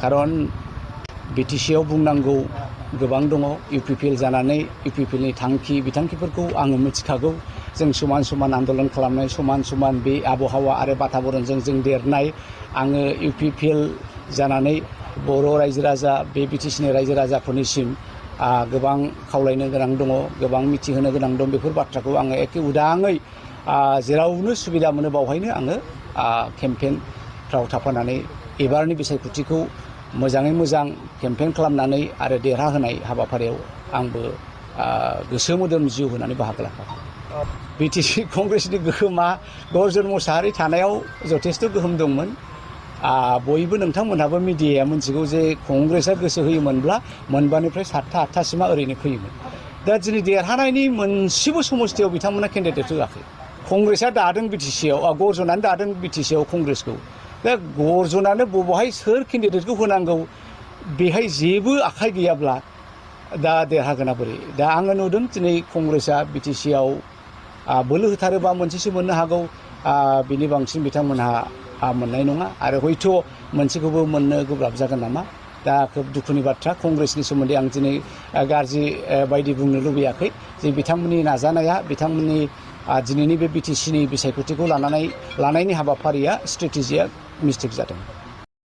खारन बिटिसिआव बुंनांगौ गोबां दङ। इउपिपिएल जानानै इउपिपिएलनि थांखि बिथांखिफोरखौ आङो मिथिखागौ। जों समान समान आन्दलन खालामनाय, समान समान बे आबहावा आरो बाताबरणजों जों देरनाय। आङो इउपिपिएल जानानै बर' रायजो राजा, बे बिटिसिनि रायजो राजाफोरनिसिम गोबां खावलायनो गोनां दङ, गोबां मिथिहोनो गोनां दं। बेफोर बाथ्राखौ आङो एखे उदाङै जेरावनो सुबिदा मोनो बावहायनो आङो केम्पेइनफ्राव थाफानानै एबारनि बिसायख'थिखौ मोजाङै मोजां केम्पेइन खालामनानै आरो देरहाहोनाय हाबाफारियाव आंबो गोसो मोदोम जिउ होनानै बाहागो लाफागोन। बिटिसि कंग्रेसनि गोहोमा गर्जन मोसाहारि थानायाव जथेस्थ' गोहोम दंमोन। बयबो नोंथांमोनहाबो मिडियाया मिथिगौ जे कंग्रेसआ गोसो होयोमोनब्ला मोनबानिफ्राय 7था 8थासिमा ओरैनो फैयोमोन। दा दिनै देरहानायनि मोनसेबो समस्थियाव बिथांमोना केन्डिडेट होआखै। कंग्रेसआ दादों बिटिसिआव, गर्जनानो दादों बिटिसिआव कंग्रेसखौ। दा गर्जनानो बबेहाय सोर केन्डिडेटखौ होनांगौ बेहाय जेबो आखाइ गैयाब्ला दा देरहागोना बोरै? दा आङो नुदों दिनै कंग्रेसआ बिटिसिआव बोलो होथारोबा मोनसेसो मोननो हागौ, बिनि बांसिन बिथांमोनहा मोननाय नङा आरो हयथ' मोनसेखौबो मोननो गोब्राब जागोन नामा। दा खोब दुखुनि बाथ्रा। कंग्रेसनि सोमोन्दै आं दिनै गाज्रि बायदि बुंनो लुबैयाखै जे बिथांमोननि नाजानाया, बिथांमोननि दिनैनि बे बिटिसिनि बिसायख'थिखौ लानायनि हाबाफारिया, स्ट्रेटेजिया मिस्टेक जादों।